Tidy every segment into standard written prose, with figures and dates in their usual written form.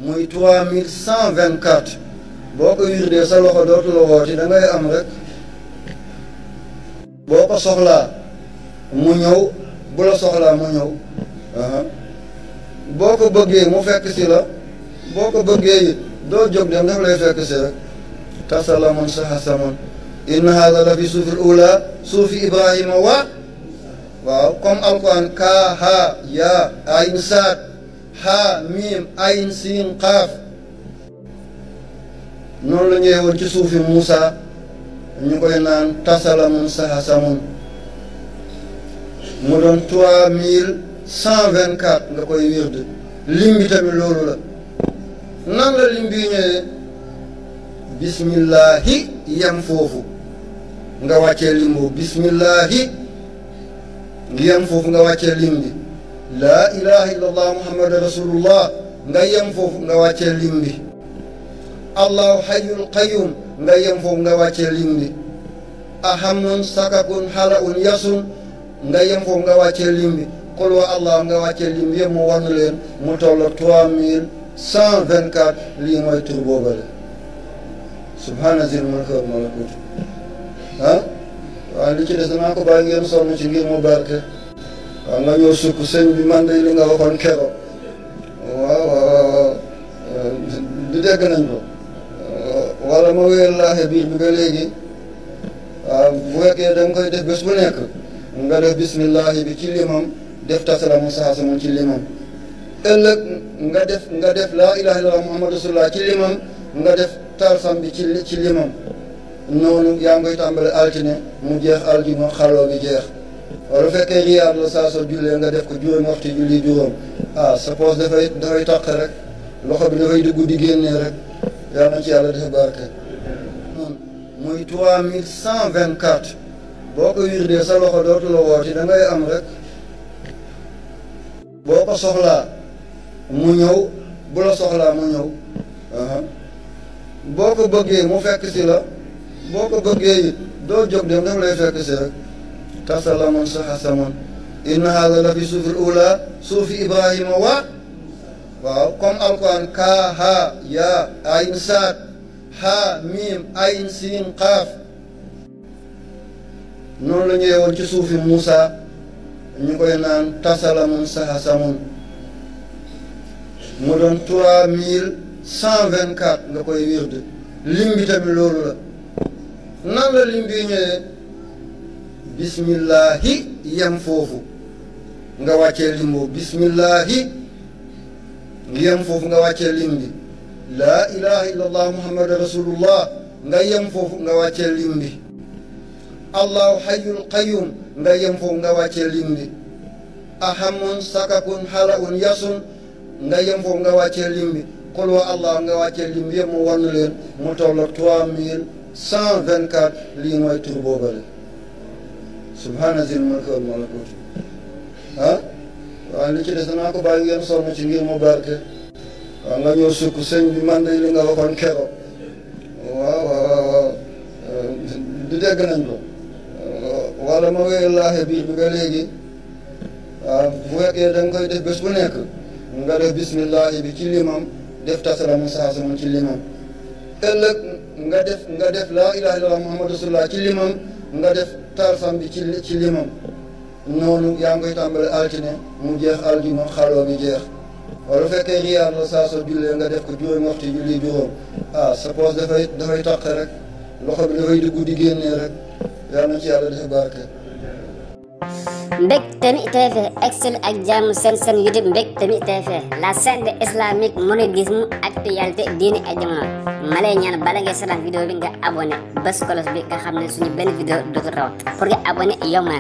muy 3124 boo ko wirdee sa loxo dootu la wooti da ngay am rek boo ko soxlaa mu ñëw bu la soxlaa mu ñëw boo ko bëggee mu fekk si la boo ko bëggee it doo jóg dem daf lay fekk si rek tasalamun sahasamun inna hada la fi suufil ula suufi ibrahima waaw comme alquran ka ha ya ayn saad ha mim ayn siin qaaf noonu la ñëwee woon ci suufi Muusa ñu koy naan tasalamun sahasamun mu doon 3124 nga koy wirde lim bi tamit loolu la nan la lim bi ñëwee bismillahi yem foofu nga wàccee lim boobu bismillahi yem foofu nga wàccee lim bi laa ilaha illallah muhammadu rasulullah nga yem foofu nga wàccee lim bi allahu hayyul qayyum nga yem foofu nga wàccee lim bi ahamun sakakun halaun yasun nga yem foofu nga wàccee lim bi qul wa allah nga wàccee lim bi yëpp mu wan leen mu toll 3124 lii mooy tur boobale subhaana zil mulki wal malakut waaw li ci des danaa ko bàyyi ngeen sonn ci ngir mu barke waaw nga ñëw sukk sëñ bi man de li nga waxoon kero waaw du dégg nañ ko wala ma wéyal laaxe biir bi ba léegi waaw bu fekkee da nga koy def bés bu nekk nga def bismillahi bi ci limam def tasalamu sahasamun ci limam ëllëg nga def laa ilaha illallah muhammadu rasulullah ci limam nga def tarsam bi ci limam noonu yaa ngi koy tàmbale altine mu jeex aljuma xaloo bi jeex wala fekkee riyaad la saa soo jullee nga def ko juróomi waxtu julli juróom sa poos dafay taq rek loxo bi dafay dugg di génnee rek yal na ci yàlla def barke muy 3124 boo ko wirdee sa loxo dootu la wooti da ngay am rek boo ko soxlaa mu ñëw bu la soxlaa mu ñëw boo ko bëggee mu fekk si la boo ko bëggee it doo jóg dem daf lay fekk si rek tasalamun sahasamun inna hada la fi suufil ula suufi ibrahima waaw comme alquran ka ha ya ayn saad ha mim ayn siin qaaf noonu la ñëwee woon ci suufi Muusa ñu koy naan tasalamun sahasamun mu doon 3124 nga koy wirde lim bi tamit loolu la nan la lim bi ñëwee bismillahi yem foofu nga wàccee lim boobu bismillahi yem foofu nga wàccee lim bi laa ilaha illallah muhammadu rasulullah nga yem foofu nga wàccee lim bi allahu hayyul qayyum nga yem foofu nga wàccee lim bi ahamun sakakun halaun yasun nga yem foofu nga wàccee lim bi qul wa allah nga wàccee lim bi yëpp mu wan leen mu toll 3124 lii mooy tur boobale subhaana zil mulki wal malakut waaw li ci des danaa ko bàyyi ngeen sonn ci ngir mu barke waaw nga ñëw sukk sëñ bi man de li nga waxoon kero waaw du dégg nañ ko wala ma wéyal laaxe biir bi ba léegi waaw bu fekkee da nga koy def bés bu nekk nga def bismillahi bi ci limam def tasalamu sahasamun ci limam ëllëg nga def laa ilaha illallah muhammadu rasulullah ci limam nga def tarsam bi ci limam noonu yaa ngi koy tàmbale altine mu jeex aljuma xaloo bi jeex wala fekkee riyaad la saa soo jullee nga def ko juróomi waxtu julli juróom sa poos dafay taq rek loxo bi dafay dugg di génnee rek yal na ci yàlla def barke. Mbectemi TV excel ak jàmm seen YouTube Mbectemi TV la chaîne de islamique mouridisme actualité diine ak jamono ma lay ñaan bala ngay seetaan vidéo bi nga abonné bés kolos bi nga xam ne suñu benn vidéo dootu raw pour nga abonné yomb na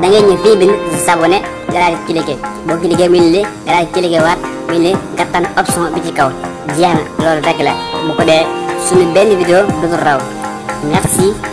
da ngay ñëw fii bind s'abonné nga daal di cliquer boo cliquer muy li nga daal di cliquer waat muy li nga tànn option bi ci kaw jeex na loolu rek la bu ko dee suñu benn vidéo dootu raw merci.